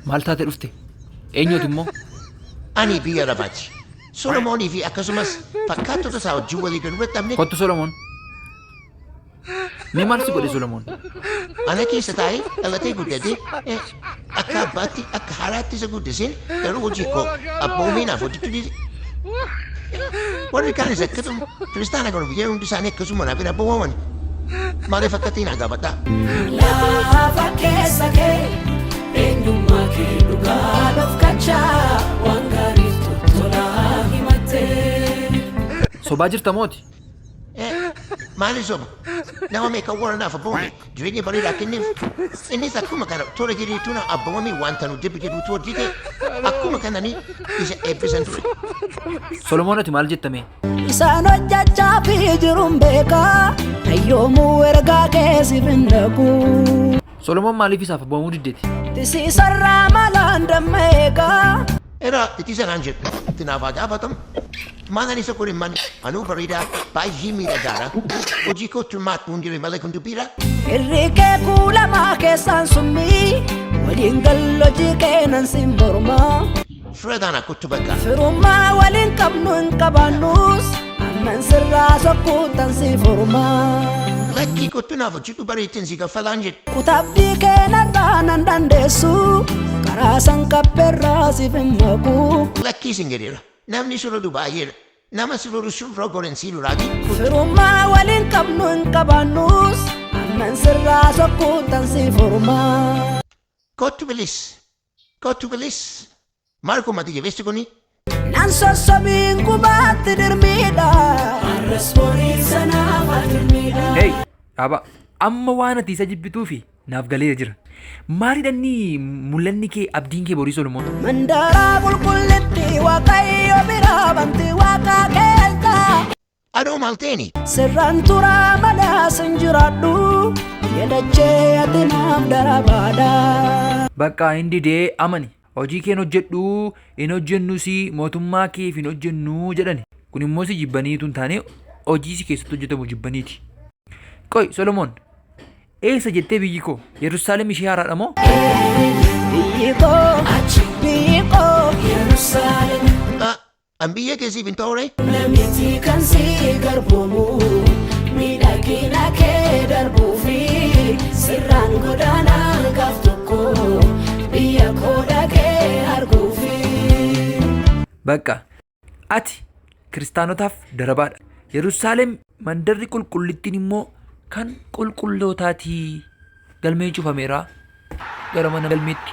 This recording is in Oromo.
Maal taate dhufte? Eenyuuti immoo? Ani biyya lafaati. Solomoonii fi akkasumas fakkaattota isaa wajjin walii galuu dadhabne. Kottu Solomoon. Mee maal si godhe Solomoon? Ana keessa taa'ee dhalatee guddatee akka abbaatti akka haadhaatti isa guddiseen garuu hojii koo abboomii naaf hojjechuu dhiise. Warri kaanis akkasuma kiristaana kan of jedhan hundi isaanii akkasuma naaf hin abboomaman. Maaliif akka ta'e naa gaafadhaa. Lafa keessa kee eenyummaa kee dhugaa dhofkachaa waan gaariif tottolaa himattee. Sobaa jirta mooti? Maali soba? Nama meeqa warra naaf abboomame jireenya bareedaa kenneef. Innis akkuma kana tola jedhee tuna abboomame wanta nu jibbi jedhutu hojjete akkuma kanani isa eebbisan ture. Solomoon ati maal jetta mee? Isaan hojjechaa fi jiruun beekaa hayyoomuu ergaa kee siif hin dhaqu. Solomoon maaliif isaaf abboomamuu diddeeti? Tisiisarraa malaan damma eegaa. Eraa titiisa naan jedhu itti naaf haa gaafatamu. Maalaan isa kun hin anuu bareedaa baay'ee miidhagaadha. Hojii kootti hirmaadhu hin jiru malee kun dubbiidha. Irri kee kuulamaa keessaan summii waliin gallojii kee nan sin mormaa. Firadaan akkottu bakka. Firummaa waliin qabnu hin qabaannus amman sirraa sokkuutan si furmaa. Lakkii kottu naaf hojjedhu bareettiin si kaffalaan jedhe. Kutabbii kee narraa nan dandeessu karaa san qabbeerraa siif hin maqu. Lakkii sin jedheera. Namni si lolu baay'eedha. Nama si lolu sirra goren si lolaati. Firummaa waliin qabnu hin qabaannus amman sirraa sokkuutan si furmaa. Kottu bilis. Kottu bilis. Maal kun mati jabeessi kuni? Nan sossobiin qubaatti dirmiidha. Har'as borii sanaaf adirmiidha. Hey, dhaaba. Amma waan ati isa jibbituufi naaf galee jira. Maalidha inni mul'anni kee abdiin kee borii Solomoon? Mandaraa qulqullitti Waaqayyo biraa banti waaqa keessa. Anoo maal ta'eni? Sirraan turaa malees hin jiraadhu. Yadachee ati naaf darabaadha. Bakka hin didee amani. Hojii kee hin hojjedhu, hin hojjennus, mootummaa keef hin hojjennu jedhani. Kun immoo si jibbaniitu hin taane hojii si keessatti hojjetamu jibbaniiti. Qoy Solomoon, eessa jettee biyyi koo? Yerusaalem ishee haaraadha moo? Biyyi koo biyyi koo Yerusaalem. An biyya kee siif hin ta'u ree? Namiti kan si garboomu miidhagina kee darbuufi sirraan godaanaa gaaf tokko biyya koo dhaqee arguufi. Bakka ati kiristaanotaaf darabaadha. Yerusaalem mandarri qulqullittiin immoo kan qulqullootaati. Galmeen cufameera. Gara mana galmeetti.